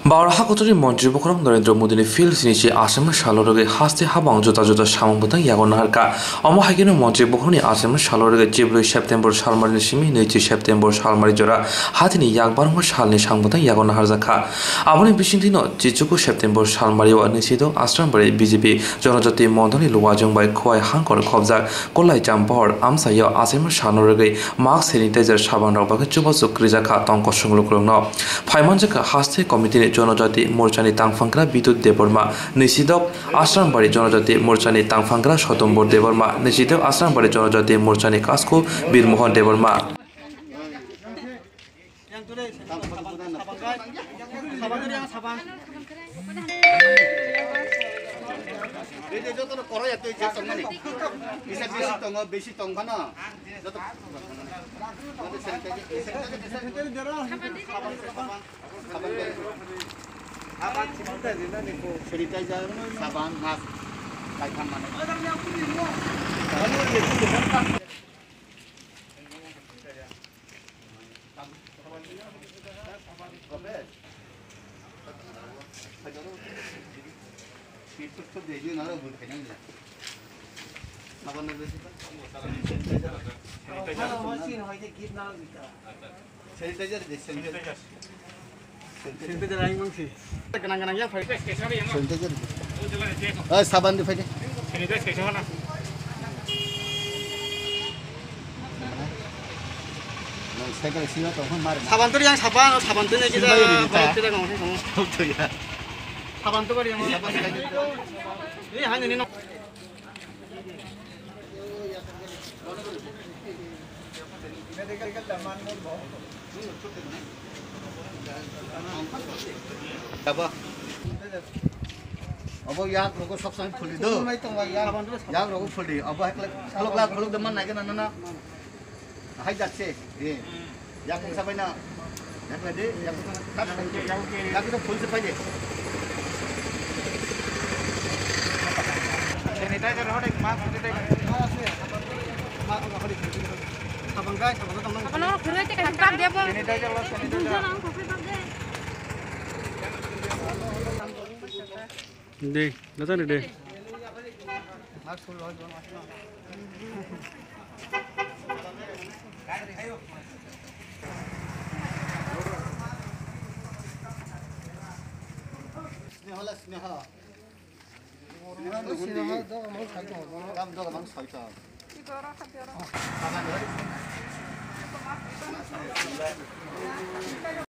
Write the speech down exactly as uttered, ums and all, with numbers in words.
Bharat hakotorni montri bokhorok Narendra Modini phil sini se Asaimani salo rwgwi haste habang juda juda samung bwtang yago naharkha. Omo hai kheno montri bokhorokni Asaimani salo rwgwi chibrwi September salmarini simi nwichi September salmari jora hatini yakbarma salni samung bwtang yago naharjakha. Aboni bisingtwino chichuku September salmario Nisidok Asrambari B J P Jonojati Mondolni Luwajwng bai Khowai Hangkor khobjak Kolai Champahor amchaio Asaimani salo rwgwi mask, sanitizer, saban rok bagwi chubachu kwrwijakha tong kosong lukurokno. Phaimanjakha haste committee ni Jonojati Morchani tangphangra Bidut Debbarma, Nisidok Asrambari Jonojati Morchani tangphangra Sotombor Debbarma, Nisidok Asrambari Jonojati Morchani Kasku Birmohon Debbarma. Yang tu deh, saban, saban, saban, saban, saban tu yang saban. Bede joto no koro ya tu je tong mani. Bisa bisi tongo, bisi tong khana. Joto. Joto sanitizer, sanitizer, sanitizer. Saban, saban, saban. Sanitizer, saban, mask. Kai tham mani. Sanitizer de, sanitizer. Sanitizer aing mangsi. Ganang ganang ya, phai. Sanitizer de. Oi, saban de phai de. Nang cycle sino tong hon mar. Saban tu yang saban, saban tu ni kita. Sino yang kita. Balik kita ngong sih ngong. Tuh ya. Saban tu bari yang. Saban tu bari. Ini hanya ini no. Abo. Abo yak rogo sok sang phuli do. Yak rogo phuli. Abo hekla khulok la khulok de man nai gana na. Hai jasse. Yak mung sabai na. Yak na de. Yak na. Yak na phul se pai de. Sanitizer hore, mask sanitizer. Sanitizer lo, sanitizer. De, datang de. Sneha la, Sneha. Sneha, Sneha, doga mang sai to. Doga mang sai to.